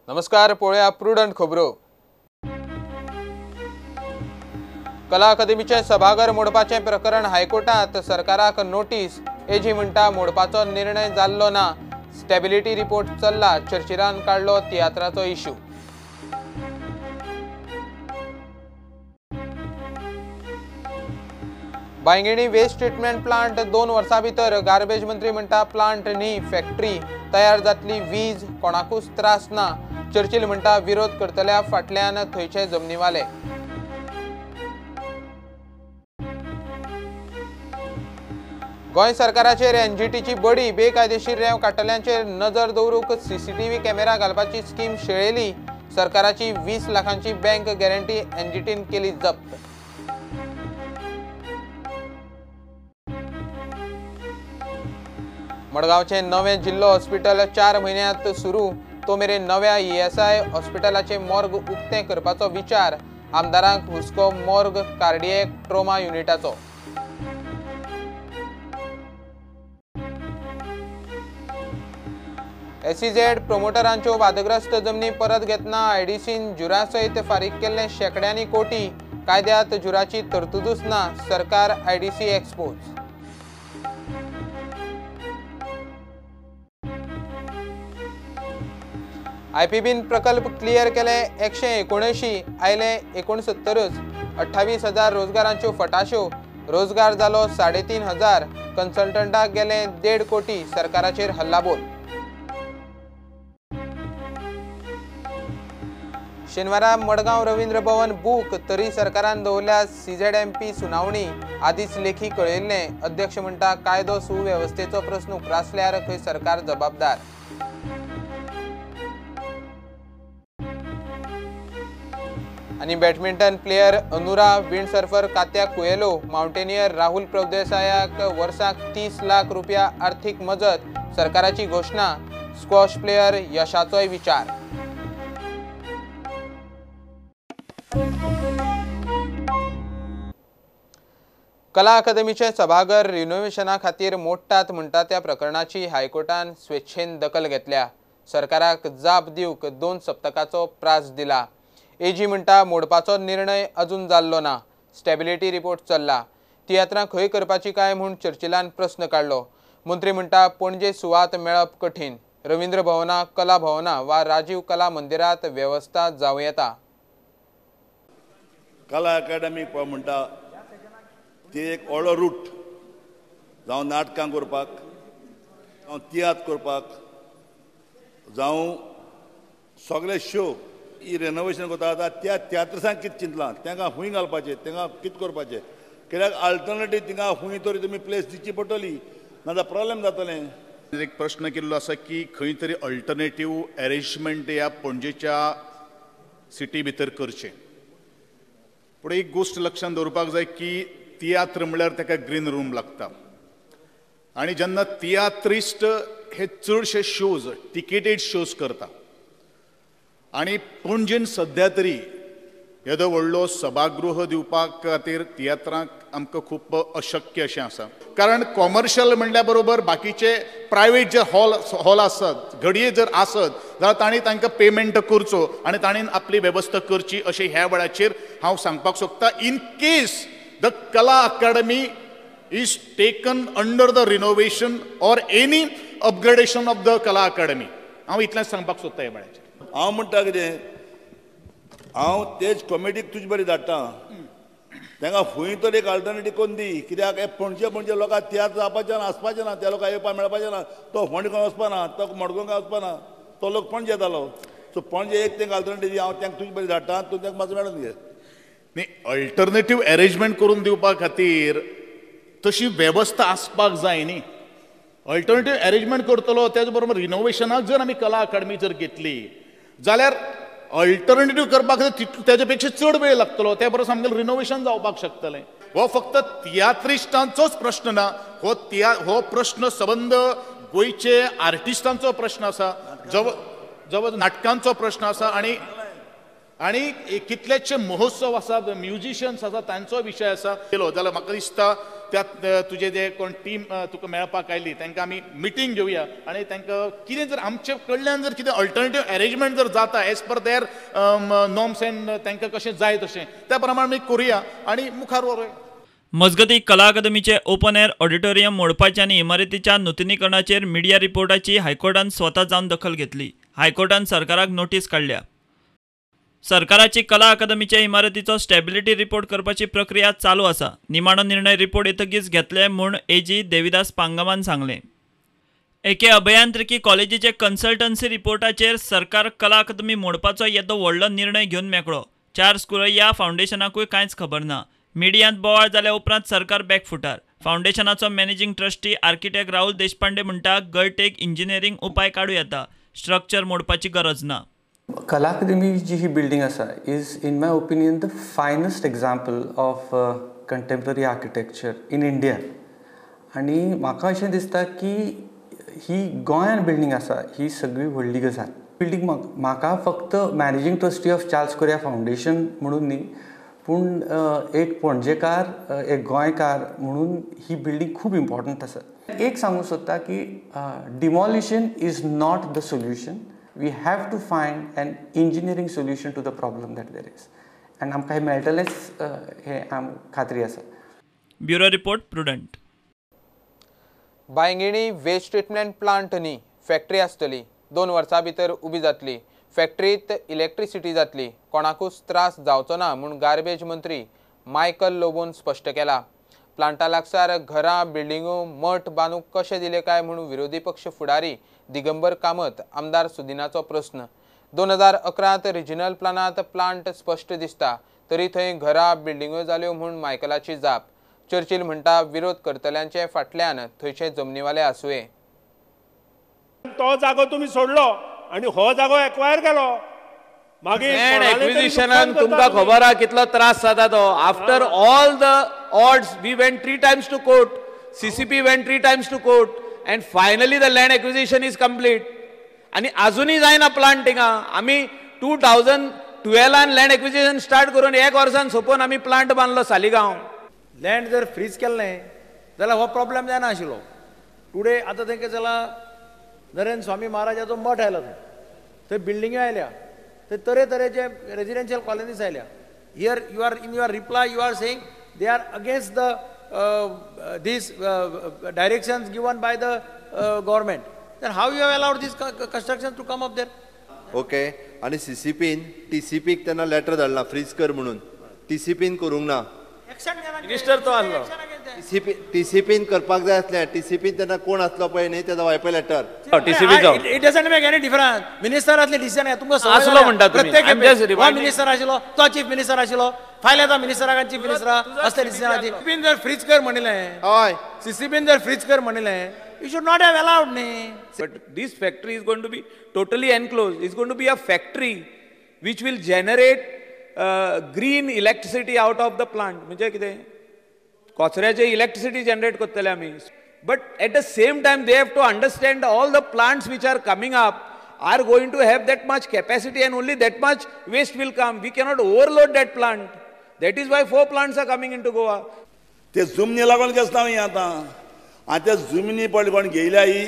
नमस्कार, पळोवया प्रुडंट खबरो। कला अकादमीचे सभाघर मोडपाचें प्रकरण हायकोर्टात, सरकाराक नोटीस। एजी म्हणटा मोडपाचो निर्णय जाल्लो ना, स्टेबिलिटी रिपोर्ट चल्ला। चर्चिलान काडलो तियात्राचो issue. Bainguinim waste treatment plant 2 वर्सां भितर, गार्बेज मंत्री म्हणटा प्लांट न्ही फॅक्टरी, तयार जातली वीज, कोणाकूच त्रास ना। चर्चिल म्हणटा विरोध करतल्या फाटल्यान थंयचे जमनीवाले। गोंय सरकाराचेर एनजीटीची बडी, बेकायदेशीर रेंव काडटल्यांचेर नजर दवरूंक सीसीटीव्ही कॅमेरा घालपाची स्कीम शेळेली। सरकाराची 20 लाखांची बँक गॅरंटी एनजीटीन केली जप्त। मडगांवचे नवे जिल्लो हॉस्पिटल 4 म्हयन्यांत सुरू, तो मेरेन नव्या ईएसआय हॉस्पिटलाचे मॉर्ग उक्तें करपाचो विचार। आमदारांक हुस्को मॉर्ग कार्डियक ट्रोमा युनिटाचो। एसईझेड प्रोमोटरांच्यो वादग्रस्त जमनी परत घेतना आयडीसीन जुरा सयत फारीक केल्ले शेंकड्यांनी कोटी, कायद्यात जुराची तरतुदूच ना, सरकार आयडीसी एक्सपोज। आयपीबीन प्रकल्प क्लियर केले 179, आयले 69, 28,000 रोजगारांच्यो फटाश्यो, रोजगार जालो 3,500, कन्सल्टंटाक गेले 1.5 कोटी, सरकाराचेर हल्लाबोल। शेनवारा मडगांव रवींद्र भवन बूक, तरी सरकारान दवरल्या सीझेडएमपी सुनावणी, आदीच लेखी कळयल्लें। अध्यक्ष म्हणटा कायदो सुवेवस्थेचो प्रस्न उप्रासल्यार खंय सरकार जबाबदार। आनी badminton player Anura, windsurfer Katya Coelho, mountaineer Rahul प्रभुदेसायाक वर्साक 30 लाख रुपया आर्थिक मजत, सरकाराची घोशणा। स्क्वॉश प्लेयर यशाचोय विचार। कला अकादमीचे सभाघर रिनोव्हेशना खातीर मोडटात म्हणटा त्या प्रकरणाची हायकोर्टान स्वेच्छेन दखल घेतल्या। सरकाराक जाप दिवंक 2 सप्तकाचो प्रास दिला। एजी म्हणटा मोडपाचो निर्णय अजून जाल्लो ना, स्टेबिलिटी रिपोर्ट चल्ला। तियात्रां खंय करपाची काय म्हूण चर्चिलान प्रस्न काडलो। मंत्री म्हणटा पणजे सुवात मेळप कठीण, रवींद्र भवना, कला भवना वा राजीव कला मंदिरात वेवस्था जावं येता। कला अकादमी म्हणटा ती एक व्हडलो रूट, जावं नाटकां करपाक, जावं तियात्र करपाक, जावं सगळे शो ही रेनोवेशन करता आतां त्या तियात्रसांक कितें चिंतलां, तांकां खूंय घालपाचें, तांकां कितें करपाचें, कित्याक अल्टरनेटीव थिंगा खूंय तरी तुमी प्लेस दिवची पडटली, नाजाल्यार प्रॉब्लेम जातलें। एक प्रश्न केल्लो आसा की खंय तरी अल्टरनेटीव अरेंजमेंट ह्या पणजेच्या सिटी भितर करचें। पूण एक गोश्ट लक्षांत दवरपाक जाय की तियात्र म्हणल्यार ताका ग्रीन रूम लागता आनी जेन्ना तियात्रिस्ट हे चडशे शोज टिकेटेड शोज करता आनी पणजेन सद्या तरी येदो व्हडलो सभागृह दिवपा खातीर तियात्रांक आमकां खूब अशक्य अशें आसा। कारण कॉमर्शियल म्हणल्या बरोबर बाकीचे प्रायवेट जे हॉल आसत, घडये जर आसत जाल्यार तांणी तांकां पेमेंट करचो आनी तांणी आपली वेवस्था करची अशें ह्या वेळाचेर हांव सांगपाक सोदता। In case the Kala Academy is taken under the renovation or any upgradation of the Kala Academy, हांव इतलेंच सांगपाक सोदता ह्या वेळाचेर। हांव म्हणटा कितें, हांव तेच कॉमेडीक तुजे बरी धाडटा, तांकां खंय तरी एक अल्टरनेटीव करून दी, कित्याक हे पणजे पणजे लोकांक तियात्र जावपाचें ना, आसपाचें ना, त्या लोकांक येवपाक मेळपाचें ना, तो फोंडें वचपा ना, तो मडगांव वचपा ना, तो लोक पणजे येतालो। सो पणजे एक तांकां अल्टरनेटीव दी, हांव तांकां तुजे बरी धाडटा, तूं तांकां मातसो मेळून घे। न्ही, अल्टरनेटीव अरेंजमेंट करून दिवपा खातीर तशी वेवस्था आसपाक जाय न्ही। अल्टरनेटीव अरेंजमेंट करतलो त्याच बरोबर रिनोवेशनाक जर आमी कला अकादमी जर घेतली जाल्यार अल्टरनेटीव करपाक तेजे पेक्षा चड वेळ लागतलो, त्या बरोबर आमगेलें रिनोवेशन जावपाक शकतलें। हो फक्त तियात्रिस्टांचोच प्रश्न ना, हो प्रश्न सबंद गोंयचे आर्टिस्टांचो प्रश्न आसा, जवळ नाटकांचो प्रश्न आसा आनी आनी कितलेशे महोत्सव आसा, म्युजिशियन्स आसा, तांचो विशय आसा केलो जाल्यार म्हाका दिसता त्या तुजे जे कोण टीम तुका मेळपाक आयली तांकां आमी मिटींग घेवया आनी तांकां कितें जर आमचे कडल्यान जर कितें अल्टरनेटीव अरेंजमेंट जर जाता as per their norms and तांकां कशें जाय तशें त्या प्रमाणे आमी करुया आनी मुखार व्हरुया. मजगतीं, कला अकादमीचे ओपन एअर ऑडिटोरियम मोडपाचे आनी इमारतीच्या नुतनीकरणाचेर मिडिया रिपोर्टाची हायकोर्टान स्वता जावन दखल घेतली. हायकोर्टान सरकाराक नोटीस काडल्या. सरकाराची कला अकादमीच्या इमारतीचो स्टॅबिलिटी रिपोर्ट करपाची प्रक्रिया चालू आसा. निमाणो निर्णय रिपोर्ट येतकीच घेतले म्हूण एजी देविदास पांगमान सांगलें. एके अभियांत्रिकी कॉलेजीचे कन्सल्टन्सी रिपोर्टाचेर सरकार कला अकादमी मोडपाचो येदो व्हडलो निर्णय घेवन मेकळो. चार्ल्स कुरैया फावंडेशनाकूय कांयच खबर ना. मिडियांत बोवाळ जाल्या उपरांत सरकार बॅकफुटार. फावंडेशनाचो managing trustee architect Rahul Deshpande म्हणटा, गळटेक इंजिनियरींग उपाय काडूं येता, स्ट्रक्चर मोडपाची गरज ना. कला अकादमी जी ही बिल्डिंग आसा is in my opinion the finest example of contemporary architecture in India. आनी म्हाका अशें दिसता की ही गोंयान बिल्डिंग आसा ही सगळी व्हडली गजाल. बिल्डिंग म्हाका फक्त managing trustee of Charles Correa foundation म्हणून न्ही, पूण एक पणजेकार, एक गोंयकार म्हणून ही बिल्डिंग खूब इम्पॉर्टंट आसा. एक सांगूंक सोदता की demolition is not the solution. We have to find an engineering solution to the problem that there is. And आमकां हें मेळटलेंच हें आम खात्री आसा. Bureau report, Prudent. Bainguinim waste treatment plant न्ही, फॅक्टरी आसतली. 2 वर्सां भितर उबी जातली. फॅक्टरीत इलेक्ट्रिसिटी जातली, कोणाकूच त्रास जावचो ना म्हूण गार्बेज मंत्री मायकल लोबोन स्पश्ट केला. प्लांटा लागसार घरां, बिल्डिंगो, मठ बांदूंक कशें दिले काय म्हूण विरोधी पक्ष फुडारी दिगंबर कामत आमदार सुदिनाचो प्रस्न. 2011 रिजनल प्लानांत प्लांट स्पश्ट दिसता, तरी थंय घरां, बिल्डिंगो जाल्यो म्हूण मायकलाची जाप. चर्चिल म्हणटा विरोध करतल्यांचे फाटल्यान थंयचे जमनीवाले आसुये. तो जागो तुमी सोडलो आनी हो जागो एक्वायर केलो. लँड एक्विजिशनान तुमकां खबर आहा कितलो त्रास जाता तो. After all the odds we went 3 times to court, CCP went 3 times to court and finally the land acquisition is complete. आनी आजुनूय जायना प्लांट हिंगा. आमी 2012 लँड एक्विजिशन स्टार्ट करून 1 वर्सान सोंपोवन आमी प्लांट बांदलो सालिगांव. लँड जर फ्रीज केल्लें जाल्यार हो प्रॉब्लेम जायना आशिल्लो. टुडे आतां तेंकां जालां नरेंद्र स्वामी महाराजाचो मठ आयला थंय, थंय बिल्डिंग्यो आयल्या, थंय तरेतरेचे रेजिडेन्शियल कॉलनीज आयल्या. Here you are in your reply you are saying they are against the these directions given by the government. Then how you have allowed this construction to come up there? Okay, आनी सीसीपीन टीसीपीक तेन्ना letter धाडला fridge कर म्हणून, टीसीपीन करूंक ना. Minister तो आसलो. टीसीपीन करपाक जाय आसलें. टीसीपीन तेन्ना कोण आसलो पळय न्ही तेजो वायपय letter. It doesn't make any difference. Minister आसले डिसिजन तुमकां आसलो म्हणटा तुमी. प्रत्येक मिनिस्टर आशिल्लो तो चीफ मिनिस्टर आशिल्लो, फाल्यां तो मिनिस्टराक चीफ मिनिस्टर असले डिसिजनाची. सीसीपीन जर फ्रीज कर म्हणिल्लें, हय, सीसीपीन जर फ्रीज कर म्हणिल्लें, you should not have allowed न्ही. But this factory is going to be totally enclosed. It's going to be a factory which will generate green electricity out of the plant. म्हणजे कितें कचऱ्याचे इलेक्ट्रिसिटी जनरेट करतले आमी. But at the same time they have to understand all the plants which are coming up are going to have that much capacity and only that much waste will come. We cannot overload that plant. That is why 4 plants are coming into Goa. ते जमनी लागून घेतला न्ही आतां. आनी त्या जमनी पडली कोण घेयल्या ही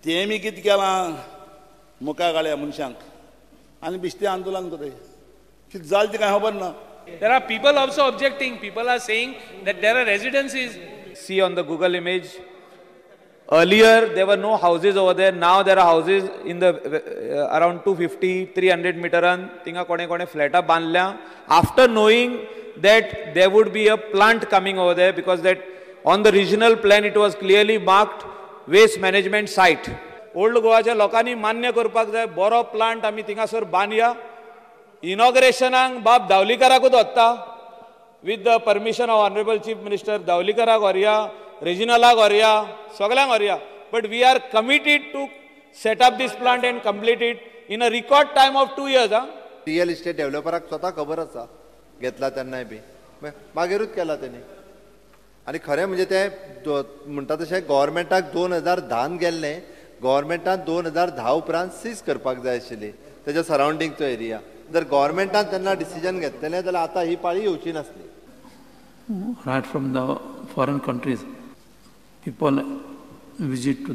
तेमी कितें केलां मुखार काडल्या मनशांक आनी बेश्टें आंदोलन करताय. कितें जालें तें कांय खबर ना. There are people also objecting. People are saying that there are residencies. See on the Google image. Earlier there were no houses over there. Now there are houses in the around 250, 300 meter run. Tinga kone kone flata bandhya. After knowing that there would be a plant coming over there, because that on the regional plan it was clearly marked waste management site. Old Goaच्या लोकांनी मान्य करपाक जाय, बरो plant आमी थिंगासर बांदया. इनॉग्रेशनाक बाब दावलीकराकूच वता with the permission of honourable chief minister. दावलीकराक व्हरया, रेजिनलाक व्हरया, सगळ्यांक व्हरया. But we are committed to set up this plant and complete it in a record time of 2 years. Real estate डेव्हलपराक स्वता खबर आसा, घेतला तेन्नाय बी मागीरूच केला तेणी. आनी खरें म्हणजे ते म्हणटा तशें गव्हर्मेंटाक 2010 गेल्लें, गव्हर्मेंटान 2010 उपरांत सीज करपाक जाय आशिल्ली तेज्या सरावंडींगचो एरिया. जर गव्हर्मेंटान तेन्ना डिसिजन घेतलें जाल्यार आतां ही पाळी येवची नासली. Right from the foreign countries, people visit to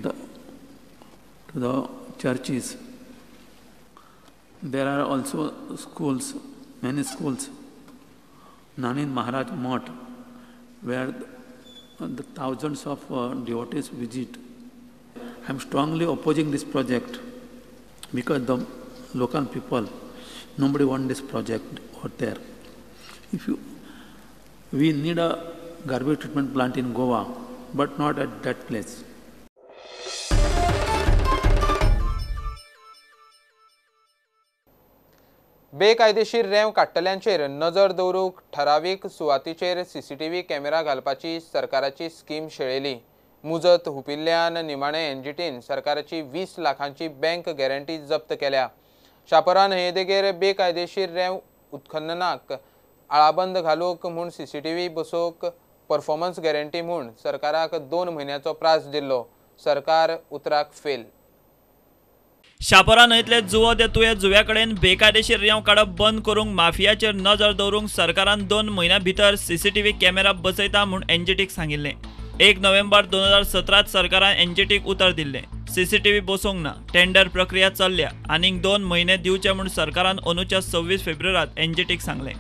the churches. There are also schools, many schools. Nanin Maharaj Mutt, where the thousands of devotees visit. I am strongly opposing this project because the local people, nobody want this project over there. We need a garbage treatment plant in Goa, but not at that place. बेकायदेशीर रेंव काडटल्यांचेर नजर दवरूंक ठरावीक सुवातीचेर CCTV camera घालपाची सरकाराची scheme शेळेली. मुजत हुपिल्ल्यान निमाणे एनजीटीन सरकाराची 20 लाखांची बँक गॅरंटी जप्त केल्या. शापोरा न्हंयेदेगेर बेकायदेशीर रेंव उत्खननाक आळाबंद घालूंक म्हूण सीसीटीव्ही बसोवंक परफॉर्मन्स गॅरंटी म्हूण सरकाराक 2 म्हयन्याचो प्रास दिल्लो. सरकार उतराक फेल. शापोरा न्हंयतले जुवो ते तुये जुव्या कडेन बेकायदेशीर रेंव काडप बंद करूंक माफियाचेर नजर दवरूंक सरकारान 2 म्हयन्यां भितर सीसीटीव्ही कॅमेरा बसयता म्हूण एनजीटीक सांगिल्लें. 1 नोव्हेंबर 2017 सरकारान एनजीटीक उतर दिल्लें. सीसीटीव्ही बसोवंक ना, टेंडर प्रक्रिया चल्ल्या, आनीक 2 म्हयने दिवचे म्हूण सरकारान अंदूच्या 26 फेब्रुवारात एनजीटीक सांगलें.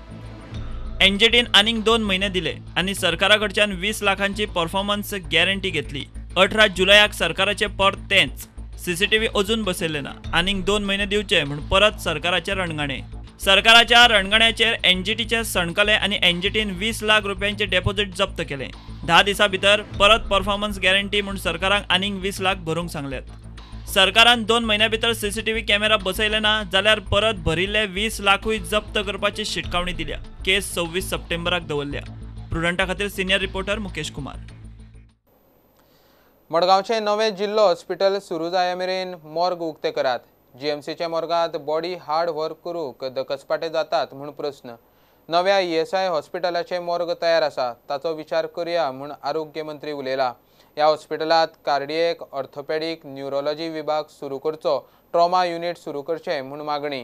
एनजीटीन आनीक 2 म्हयने दिले आनी सरकारा कडच्यान 20 लाखांची परफॉर्मन्स गॅरंटी घेतली. 18 जुलयाक सरकाराचे परत तेंच सीसीटीव्ही अजून बसयले ना, आनीक 2 म्हयने दिवचे म्हूण परत सरकाराचे रणगाणे. सरकाराच्या रणगाण्याचेर एनजीटीचे सणकले आनी एनजीटीन 20 लाख रुपयांचे डेपॉझिट जप्त केले. 10 दिसां भितर परत परफॉर्मन्स गॅरंटी म्हूण सरकाराक आनीक 20 लाख भरूंक सांगल्यात. सरकारान 2 म्हयन्यां भितर सीसीटीव्ही कॅमेरा बसयले ना जाल्यार परत भरिल्ले 20 लाखूय जप्त करपाची शिटकावणी दिल्या. केस 26 सप्टेंबराक दवरल्या. प्रुडंटा खातीर सिनियर रिपोर्टर मुकेश कुमार. मडगांवचे नवे जिल्लो हॉस्पिटल सुरू जाय मेरेन मॉर्ग उक्ते करात. जीएमसीच्या मॉर्गांत बॉडी हार्ड वर्क करूंक धकसपाटे जातात म्हूण प्रस्न. नव्या ईएसआय हॉस्पिटलाचे मॉर्ग तयार आसा, ताचो विचार करुया म्हूण आरोग्य मंत्री उलयला. ह्या हॉस्पिटलांत कार्डियक, ऑर्थोपेडीक, न्युरोलॉजी विभाग सुरू करचो, ट्रॉमा युनिट सुरू करचें म्हूण मागणी.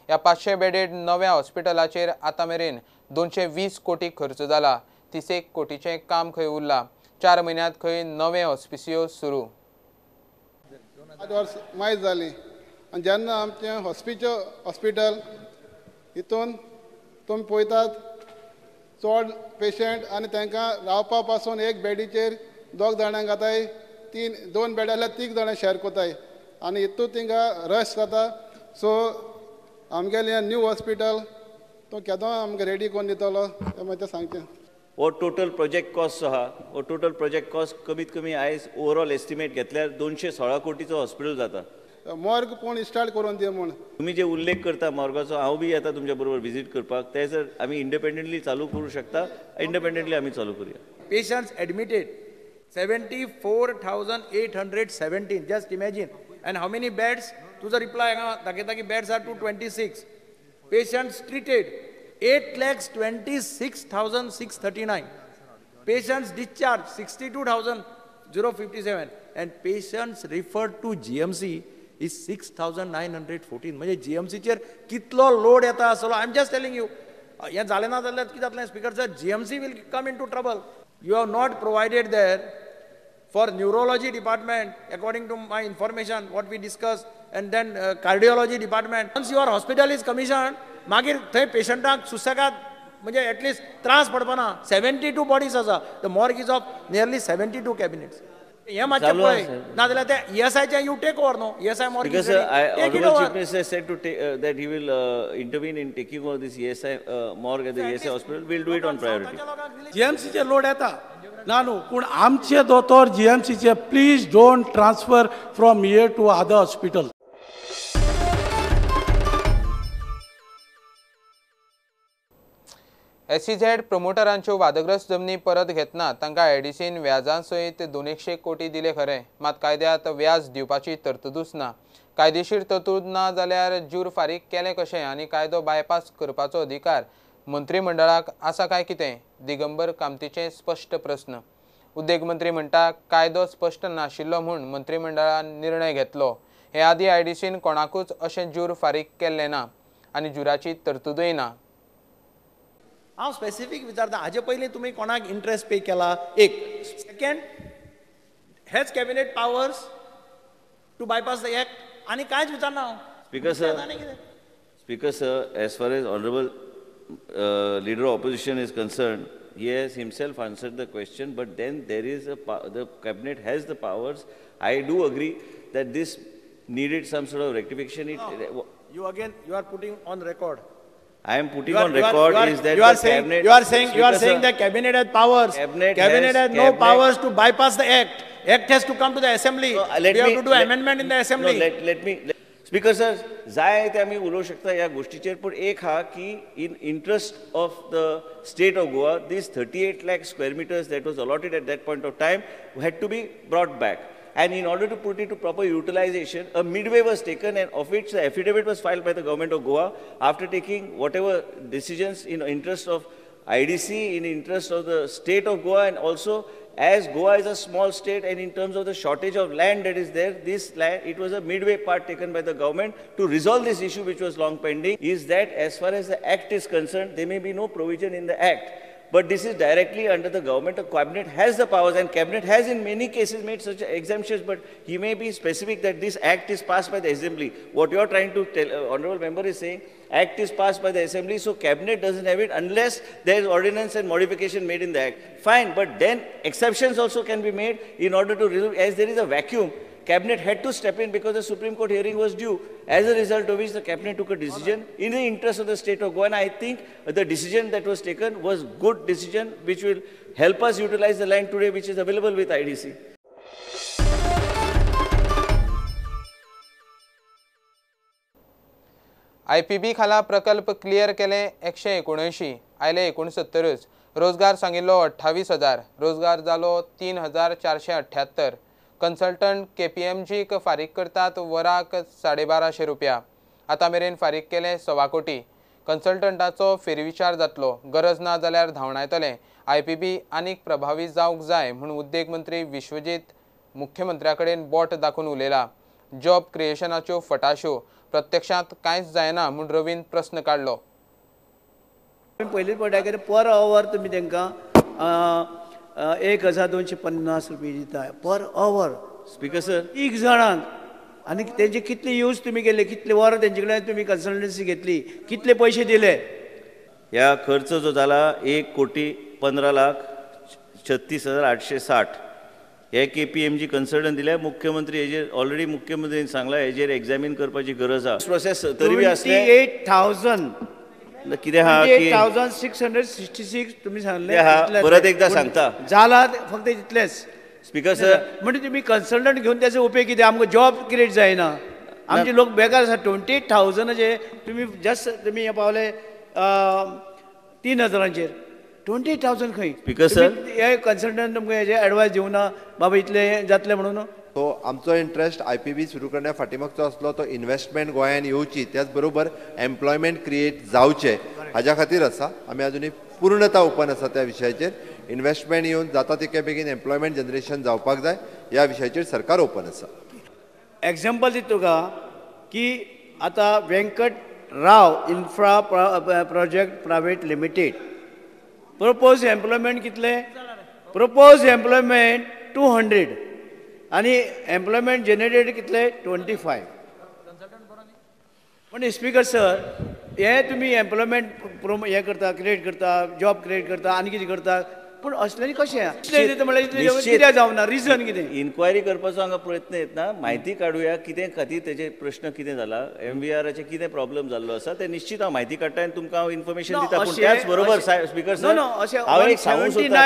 ह्या 500 बेडेड नव्या हॉस्पिटलाचेर आतां मेरेन 220 कोटी खर्च जाला. 31 कोटीचें काम खंय उरलां. 4 म्हयन्यांत खंय नवे हॉस्पिसियो सुरू. 8 वर्स मायज जालीं आनी जेन्ना आमचें हॉस्पिटल हितून तुमी पळयतात चड पेशंट आनी तांकां रावपा पासून एक बेडीचेर 2 जाणांक घाताय, 2 बेड जाल्यार 3 जाणां शेअर करताय आनी हितून तिंगा रश जाता. सो आमगेलें हें न्यू हॉस्पिटल तो केदो आमकां रेडी करून दितलो तें मातशें सांगचें. हो टोटल प्रोजेक्ट कॉस्ट जो आहा हो टोटल प्रोजेक्ट कॉस्ट कमीत कमी आयज ओवरऑल एस्टिमेट घेतल्यार 216 कोटीचो हॉस्पिटल जाता. मॉर्ग पूण स्टार्ट करून दी म्हूण तुमी जे उल्लेख करता मॉर्गाचो, हांव बी येता तुमच्या बरोबर विजीट करपाक. ते जर आमी इंडिपेंडंटली चालू करूं शकता, इंडिपेंडंटली आमी चालू करूया. Patients admitted 74,817, just imagine. And how many beds? तुजो रिप्लाय हांगा दाखयता की beds are 226. Patients treated 8,26,639. Patients discharge 62,057 and patients referred to GMC is 6,914. म्हणजे जीएमसीचेर कितलो लोड येता आसलो. I am just telling you. हें जालें ना जाल्यार कितें जातलें speaker sir? GMC will come into trouble. You have not provided there for neurology department, according to my information what we discuss, and then cardiology department. Once your hospital is commission, मागीर थंय पेशंटांक सुसेगाद म्हणजे at least त्रास पडपाना. 72 bodies आसा. The morgue is of nearly 72 cabinets. हें मातशें पळय, नाजाल्यार ते ईएसआयचें you take over न्हू. ESI morgue Because Honorable Chief Minister said to take, that he will intervene in taking over this ESI morgue at the ESI hospital. We'll do it on priority. जीएमसीचे load येता ना न्हू, पूण आमचे दोतोर जीएमसीचे please don't transfer from here to other hospital. SEZ प्रमोटरांच्यो वादग्रस्त जमनी परत घेतना तांकां आयडीसीन व्याजां सयत 200 कोटी दिले खरें, मात कायद्यांत व्याज दिवपाची तरतुदूच ना. कायदेशीर तरतूद ना जाल्यार ज्यूर फारीक केलें कशें आनी कायदो बायपास करपाचो अधिकार मंत्रिमंडळाक आसा काय कितें? दिगंबर कामतीचे स्पश्ट प्रस्न. उद्देग मंत्री म्हणटा कायदो स्पश्ट नाशिल्लो म्हूण मंत्रिमंडळान निर्णय घेतलो. हे आदीं आयडीसीन कोणाकूच अशें ज्यूर फारीक केल्लें ना आनी ज्युराची तरतुदूय ना. हांव स्पेसिफीक विचारता, हाजे पयलीं तुमी कोणाक इंट्रस्ट पे केला? एक. Second, has cabinet powers to bypass the act? आनी कांयच विचारना हांव. Speaker sir, Speaker sir, as far as honourable leader of opposition is concerned, he has himself answered the question, but then there is the cabinet has the powers. I do agree that this needed some sort of rectification. No, you again, you are putting on record. I am putting on record is that you are saying, cabinet, you are saying that cabinet has powers. Cabinet has no powers to bypass the act. Act has to come to the assembly. No, we have to do amendment in the assembly. No, let me. Speaker sir, जाय ते आमी उलोवंक शकता ह्या गोष्टीचेर, पूण एक आहा की in interest of the state of Goa, this 38 lakh square meters that was allotted at that point of time had to be brought back. And in order to put it to proper utilization, a midway was taken, and of which the affidavit was filed by the government of Goa after taking whatever decisions in interest of IDC, in interest of the state of Goa, and also as Goa is a small state and in terms of the shortage of land that is there, this land, it was a midway part taken by the government to resolve this issue which was long pending, is that as far as the act is concerned, there may be no provision in the act. But this is directly under the government. The cabinet has the powers, and cabinet has in many cases made such exemptions, but he may be specific that this act is passed by the assembly. What you are trying to tell, honorable member is saying, act is passed by the assembly, so cabinet doesn't have it unless there is ordinance and modification made in the act. Fine, but then exceptions also can be made in order to resolve, as there is a vacuum. Cabinet had to step in because the Supreme Court hearing was due, as a result of which the cabinet took a decision in the interest of the state of Goa, and I think the decision that was taken was good decision which will help us utilize the land today which is available with IDC. IPB खाला प्रकल्प clear केले 179, आयले 69, रोजगार सांगिल्लो 28,000, रोजगार जालो 3,478. Consultant केपीएमजीक फारीक करतात वराक 1250 रुपया, आतां मेरेन फारीक केले 1.25 कोटी. कन्सल्टंटाचो फेरविचार जातलो, गरज ना जाल्यार धांवडायतले. आयपीबी आनीक प्रभावी जावंक जाय म्हूण उद्देग मंत्री विश्वजीत मुख्यमंत्र्या कडेन बोट दाखोवन उलयला. जॉब क्रिएशनाच्यो फटाश्यो, प्रत्यक्षांत कांयच जायना म्हूण रवीन प्रस्न काडलो. पयलीं पळयता कितें पर our तुमी तांकां 1250 रुपये दिता पर our. Speaker sir, 30 जाणांक, आनी तेंचे कितले यूज तुमी केले, कितले वरां तेंचे कडेन तुमी कन्सल्टन्सी घेतली, कितले पयशे दिले? ह्या खर्च जो जाला 1,15,36,860 हे केपीएमजी कन्सल्टंट दिले. मुख्यमंत्री हेजेर ऑलरेडी मुख्यमंत्रीन सांगला हेजेर एग्जामीन करपाची गरज आसा. प्रोसेस तरी बी आसले 28,000 कितें आहा की 8,666 तुमी सांगले, परत एकदा सांगता जाला फक्त इतलेच. स्पीकर सर, म्हणजे तुमी कन्सल्टंट घेवन त्याचो उपयोग कितें? आमकां जॉब क्रिएट जायना, आमचे लोक बेकार आसा. 28,000 तुमी जस्ट तुमी हे पावले 3,000चेर, 28,000 खंय? स्पीकर सर, हे कन्सल्टंट तुमकां हेजे एडवायस दिवना बाबा इतले जातले म्हणून? सो आमचो इंट्रस्ट IPB सुरू करण्या फाटीमागचो आसलो तो इन्वेस्टमेंट गोंयान येवची, त्याच बरोबर एम्प्लॉयमेंट क्रिएट जावचें हाज्या खातीर आसा. आमी अजुनूय पूर्णता ओपन आसा त्या विशयाचेर. इन्वेस्टमेंट येवन जाता तितके बेगीन एम्प्लॉयमेंट जनरेशन जावपाक जाय ह्या विशयाचेर सरकार ओपन आसा. एग्जाम्पल दिता तुका की आतां Venkat Rao infra project private limited propose employment कितले? प्रपोज एम्प्लॉयमेंट 200 आनी एम्प्लॉयमेंट जनरेटेड कितले? 25. पण स्पीकर सर, हे तुमी एम्प्लॉयमेंट हें करता, क्रिएट करता, जॉब क्रिएट करता आनी कितें करता, पूण असल्यांनी कशें म्हणल्यार कित्याक जावना? रिजन कितें? इन्क्वायरी करपाचो हांगा प्रयत्न येतना म्हायती काडुया कितें खातीर तेजे प्रश्न कितें जाला, एमवीआराचे कितें प्रॉब्लम जाल्लो आसा ते निश्चित हांव म्हायती काडटा आनी तुमकां हांव इन्फॉर्मेशन दिता. पूण त्याच बरोबर स्पीकर सर, हांव एक सांगूंक सोदता,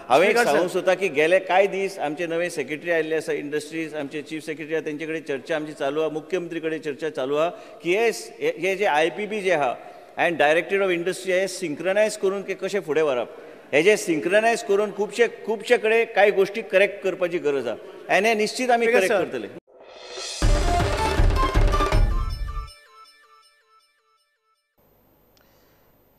हांवें एक सांगूंक सोदता की गेले कांय दीस आमचे नवे सेक्रेटरी आयिल्ले आसा इंडस्ट्रीज, आमचे चीफ सेक्रेटरी आसा, तेंचे कडेन चर्चा आमची चालू आहा, मुख्यमंत्री कडेन चर्चा चालू आहा की हे जे IPB जे आहा एंड डायरेक्टरेट ऑफ इंडस्ट्री हे सिंक्रनायज करून कशें फुडें व्हरप, हेजे सिंक्रनायज करून खुबशे खुबशे कडेन कांय गोश्टी करेक्ट करपाची गरज आहा आनी हें निश्चित आमी करेक्ट करतले.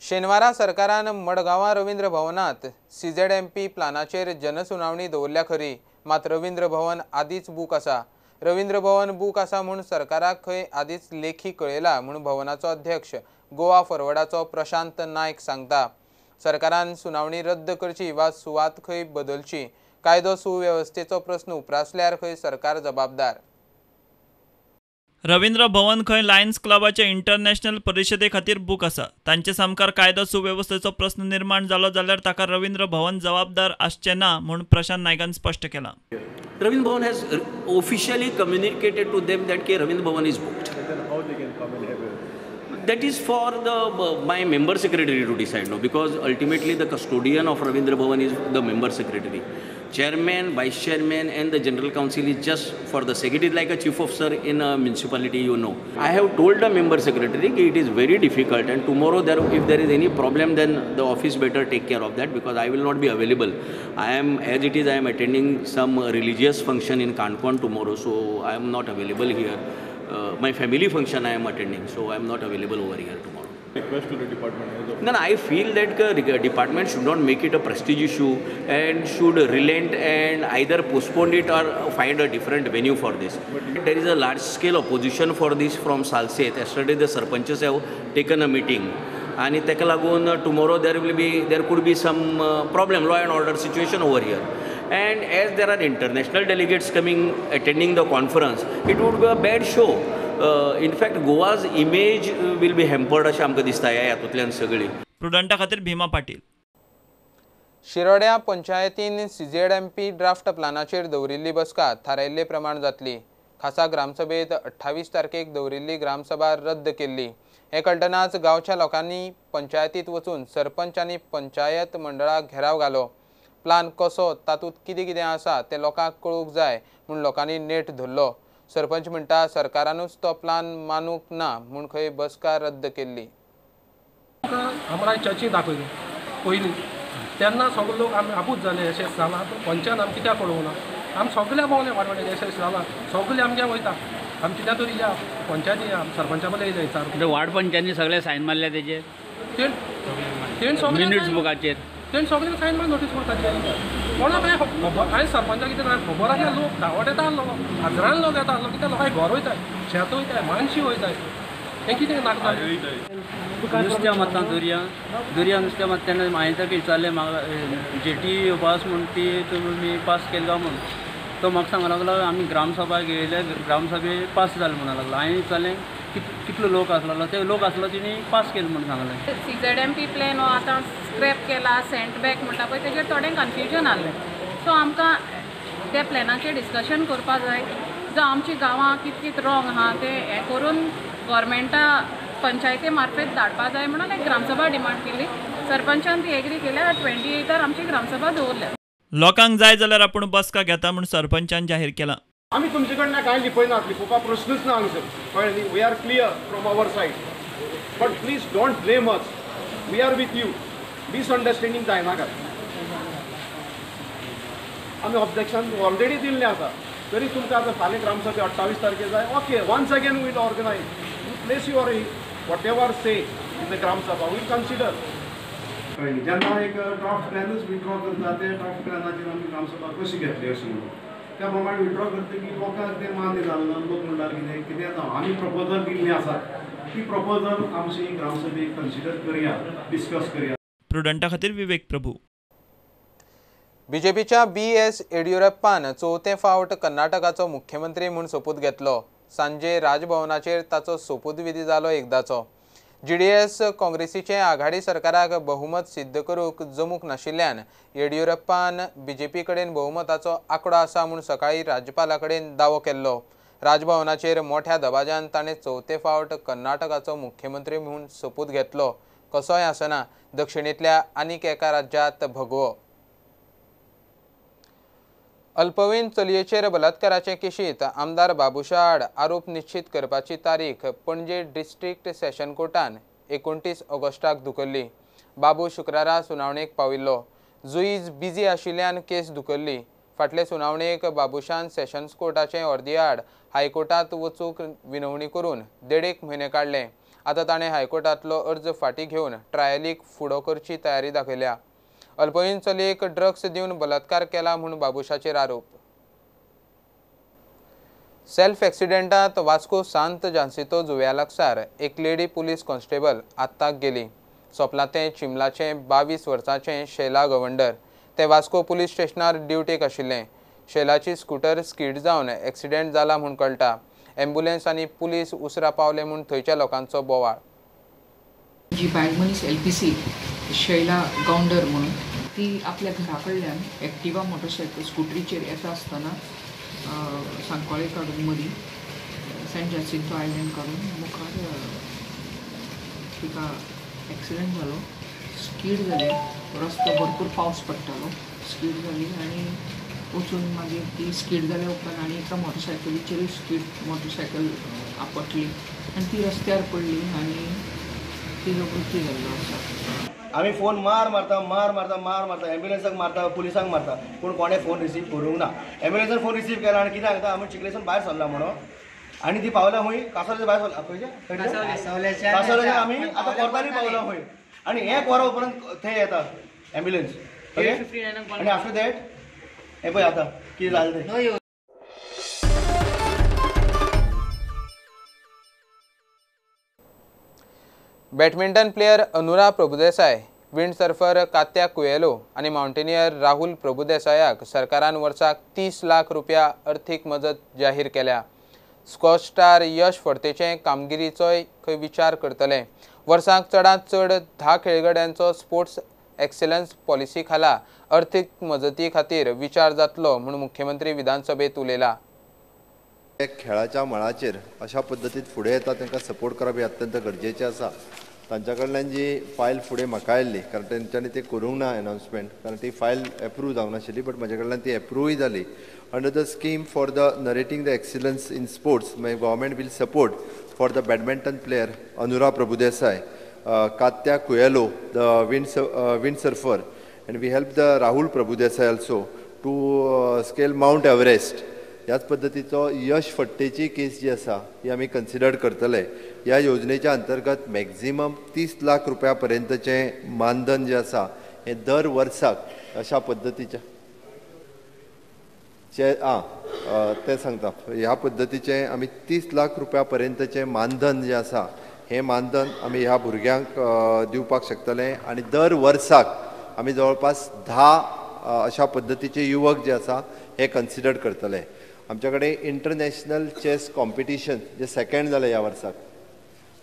शेनवारा सरकारान मडगांवां रवींद्र भवनांत CZMP प्लानाचेर जनसुनावणी दवरल्या खरी, मात रवींद्र भवन आदींच बूक आसा. रवींद्र भवन बूक आसा म्हूण सरकाराक खंय आदींच लेखी कळयला म्हूण भवनाचो अध्यक्ष गोवा फॉरवर्डाचो प्रशांत नायक सांगता. सरकारान सुनावणी रद्द करची वा सुवात खंय बदलची. कायदो सुवेवस्थेचो प्रस्न उप्रासल्यार खंय सरकार जबाबदार. रवींद्र भवन खंय लायन्स क्लबाचे इंटरनॅशनल परिशदे खातीर बूक आसा. तांचे सामकार कायदो सुवेवस्थेचो प्रस्न निर्माण जालो जाल्यार ताका रवींद्र भवन जबाबदार आसचें ना म्हूण प्रशांत नायकान स्पश्ट केलां. Ravindra Bhavan has officially communicated to them that Ravindra Bhavan is booked. How they can come and have it? That is for the my member secretary to decide, no, because ultimately the custodian of Ravindra Bhavan is the member secretary. Chairman, vice chairman and the general council is just for the sake. It is like a chief officer in a municipality, you know. I have told the member secretary that it is very difficult and tomorrow there, if there is any problem, then the office better take care of that because I will not be available. I am, as it is, I am attending some religious function in Canacona tomorrow, so I am not available here. My family function I am attending, so I am not available over here tomorrow. Request to the department. No, I feel that the department should not make it a prestige issue and should relent and either postpone it or find a different venue for this. But there is a large scale opposition for this from Salcete. Yesterday the sarpanches have taken a meeting. And teka lagun tomorrow there could be some problem, law and order situation over here. And as there are international delegates coming, attending the conference, it would be a bad show. In fact, Goa's image will be hampered अशें आमकां दिसता ह्या हातूंतल्यान सगळी. प्रुडंटा खातीर भीमा पाटील. शिरोड्या पंचायतीन CZMP draft प्लानाचेर दवरिल्ली बसका थारायिल्ले प्रमाण जातली. खासा ग्रामसभेत 28 तारखेक दवरिल्ली ग्रामसभा रद्द केल्ली. हे कळटनाच गांवच्या लोकांनी पंचायतीत वचून सरपंच आनी पंचायत मंडळाक घेराव घालो. प्लान कसो, तातूंत कितें कितें आसा तें लोकांक कळूंक जाय म्हूण लोकांनी नेट धरलो. सरपंच म्हणटा सरकारानूच तो प्लान मानूंक ना म्हूण खंय बसका रद्द केल्ली. आमकां चर्ची दाखयली पयलीं तेन्ना सगळे लोक आमी आबूज जाले अशें जालां पंचान आमी कित्याक कळोवंक ना. आमी सगळे भोंवले वाडवाडे अशें जालां सगळे आमगे वयता आमी कित्याक तरी या पंचायती सरपंचा बद्दल येयले विचार. वार्ड पंचांनी सगळे सायन मारल्या तेजेर मिनिट्स बुकाचेर तेणें सगळ्यांक सायन मारून नोटीस करताचे. कोणाक कांय खबर कांय सरपंचाक कितें खबर आसल्यार लोक धांवट येता आसलो, हजरान लोक येता आसलो, कित्याक लोकांक घर वयताय, शेत वयताय, मानशी वयताय, हें कितें नाका जालें. नुस्त्या मारता दर्या दर्या नुस्त्या मारता तेन्ना हांवें ताका विचारलें म्हाका जेटी पास म्हूण ती तुमी पास केली काय म्हूण. तो म्हाका सांगूंक लागलो आमी ग्रामसभा घेयले, ग्रामसभे पास जालें म्हणूंक लागलो. हांवें विचारलें कितलो लोक आसलो, ते लोक आसलो तिणी पास केले म्हूण सांगलें. CZMP plan हो आतां स्क्रॅप केला, सेंट बॅक म्हणटा पळय तेजेर थोडें कन्फ्युजन आहलें. सो आमकां त्या प्लॅनाचेर डिस्कशन करपा जाय. जावं आमच्या गांवां कितें कितें रॉंग आहा तें हें करून गोवोरमेंटा पंचायती मार्फत धाडपा जाय म्हणून एक ग्रामसभा डिमांड केली. सरपंचान ती एग्री केल्या. 28 आमची ग्रामसभा दवरल्या. लोकांक जाय जाल्यार आपूण बसका घेता म्हूण सरपंचान जाहीर केलां. आमी तुमचे कडल्यान कांय लिपयनात, लिपोवपा प्रश्नूच ना हांगसर, कळ्ळें न्ही. We are clear from our side, but please don't blame us, we are with you. Misunderstanding जायनाकात. आमी ऑब्जेक्शन ऑलरेडी दिल्लें आसा, तरी तुमकां आतां फाल्यां ग्रामसभा 28 तारखेर जाय. Okay, once again we'll organise, you place your whatever say in the gram sabha, we'll consider. कळ्ळें न्ही. जेन्ना एक ड्राफ्ट प्लॅनूच विड्रॉ करता, ते ड्राफ्ट प्लॅनाचेर आमी ग्रामसभा कशी घेतली अशें म्हणून त्या प्रमाणे विड्रॉ करतकीर लोकांक तें मान्य जालें ना. लोक म्हणटाले कितें कितें जावं, आमी प्रपोजल दिल्लें आसा, ती प्रपोजल आमची ग्रामसभेक कन्सिडर करया, डिस्कस करया. प्रुडंटा खातीर विवेक प्रभू. बीजेपीच्या BS येडियुरप्पान चवथे फावट कर्नाटकाचो मुख्यमंत्री म्हूण सोपूत घेतलो. सांजे राजभवनाचेर ताचो सोपूतविधी जालो एकदाचो. GDS काँग्रेसीचे आघाडी सरकाराक बहुमत सिद्ध करूंक जमूंक नाशिल्ल्यान येडियुरप्पान बीजेपी कडेन बहुमताचो आंकडो आसा म्हूण सकाळीं राज्यपाला कडेन दावो केल्लो. राजभवनाचेर मोठ्या दबाज्यान ताणें चवथे फावट कर्नाटकाचो मुख्यमंत्री म्हूण सोपूत घेतलो. कसोय आसना दक्षिणेंतल्या आनीक एका राज्यांत भगवो. अल्पवयीन चलयेचेर बलात्काराचे केशींत आमदार बाबुशा आड आरोप निश्चित करपाची तारीख पणजे डिस्ट्रिक्ट सेशन कोर्टान 29 ऑगस्टाक धुकल्ली. बाबू शुक्रारा सुनावणेक पाविल्लो. जुईज बिजी आशिल्ल्यान केस धुकल्ली. फाटले सुनावणेक बाबुशान सेशन्स कोर्टाचे अर्दी आड हायकोर्टांत वचूंक विनवणी करून 1.5 म्हयने काडले. आतां ताणें हायकोर्टांतलो अर्ज फाटीं घेवन ट्रायलीक फुडो करची तयारी दाखयल्या. अल्पवयीन चलयेक ड्रग्स दिवन बलात्कार केला म्हूण बाबुशाचेर आरोप. सेल्फ एक्सिडेंटात वास्को सांत जानसितो जुव्या लागसार एक लेडी पुलीस कॉन्स्टेबल आत्ताक गेली. सोंपलां तें चिमलाचें 22 वर्सांचें शैला गवंडर. तें वास्को पुलीस स्टेशनार ड्युटेक आशिल्लें. शैलाची स्कूटर स्कीड जावन एक्सिडेंट जाला म्हूण कळटा. ॲम्ब्युलन्स आनी पुलीस उसरा पावले म्हूण थंयच्या लोकांचो बोवाळ. जी बायल मनीस LPC Shaila Gounder म्हणून ती आपल्या घरा कडल्यान एक्टिवा मोटरसायकल स्कुटरीचेर येता आसतना सांकवाळे काडून मदीं सेंट जासिंतो आयलँड काडून मुखार तिका एक्सिडंट जालो. स्कीड जालें. रस्तो भरपूर पावस पडटालो. स्कीड जाली आनी वचून मागीर ती स्कीड जाल्या उपरांत आनी एका मोटरसायकलीचेरूय स्कीड मोटरसायकल आपटली आनी ती रस्त्यार पडली आनी तिजो मृत्यू जाल्लो आसा. आमी फोन मार मारता मार मारता मार मारता, एम्ब्युलन्साक मारता, पुलिसांक मारता, पूण कोणें फोन रिसीव करूंक ना. एम्ब्युलन्सान फोन रिसीव केला आनी कितें सांगता, आमी चिखलेसून भायर सरला म्हणून, आनी ती पावला खंय कासावल्याच्या भायर सरला, खंयच्या कासावल्याच्या आमी आतां कोर्तारी पावला खंय, आनी एक वरा उपरांत थंय येता एम्ब्युलन्स. ओके, आनी आफ्टर that हें पळय आतां कितें जालें तें. Badminton player Anura Prabhudesai, wind surfer Katya Coelho आनी मावंटेनियर राहुल प्रभुदेसायाक सरकारान वर्साक 30 लाख रुपया अर्थीक मजत जाहीर केल्या. स्कॉच स्टार यश फडतेचे कामगिरीचोय खंय विचार करतले. वर्साक चडांत चड 10 खेळगड्यांचो स्पोर्ट्स एक्सलन्स पॉलिसी खाला अर्थीक मजती खातीर विचार जातलो म्हूण मुख्यमंत्री विधानसभेत उलयला. खेळाच्या मळाचेर अशा पद्दतीन फुडें येता तांकां सपोर्ट करप हें अत्यंत गरजेचें आसा. तांच्या कडल्यान जी फायल फुडें म्हाका आयिल्ली, कारण तेंच्यांनी तें करूंक ना एनावन्समेंट, कारण ती फायल एप्रूव जावनाशिल्ली, बट म्हजे कडल्यान ती एप्रूवय जाली. Under the scheme for the narrating the excellence in sports, my government will support for the badminton player Anura Prabhudesai, Katya Coelho the wind surfer, and we help the Rahul Prabhudesai also to scale Mount Everest. ह्याच पद्दतीचो यश फडतेची केस जी आसा ही आमी consider करतले. ह्या योजनेच्या अंतर्गत maximum 30 lakh रुपया पर्यंतचें मानधन जें आसा हें दर वर्साक अशा पद्दतीचें तें सांगता. ह्या पद्दतीचें आमी 30 लाख रुपया पर्यंतचें मानधन जें आसा हें मानधन आमी ह्या भुरग्यांक दिवपाक शकतले आनी दर वर्साक आमी जवळपास 10 अशा पद्दतीचे युवक जे आसा हे कन्सिडर करतले. आमच्या कडेन इंटरनॅशनल चॅस कॉम्पिटिशन जे सेकंड जालें ह्या वर्साक,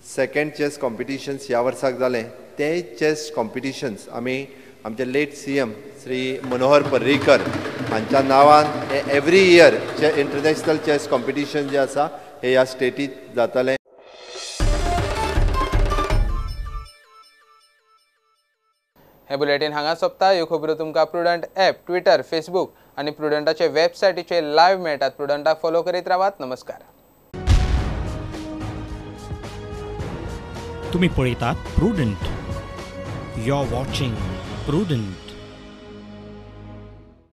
सेकंड चॅस कॉम्पिटिशन्स ह्या वर्साक जालें, ते चॅस कॉम्पिटिशन्स आमी आमचे late CM Shri Manohar Parrikar हांच्या नांवान हे एवरी इयर जे इंटरनॅशनल चॅस कॉम्पिटिशन जे आसा हे ह्या स्टेटींत जातलें. हे बुलेटीन हांगा सोंपता. ह्यो खबरो तुमकां प्रुडंट ॲप, ट्विटर, फेसबूक आनी प्रुडंटाचे वेबसायटीचेर लायव्ह मेळटात. प्रुडंटाक फॉलो करीत रावात. नमस्कार. तुम्ही पळयतात Prudent. You are watching Prudent.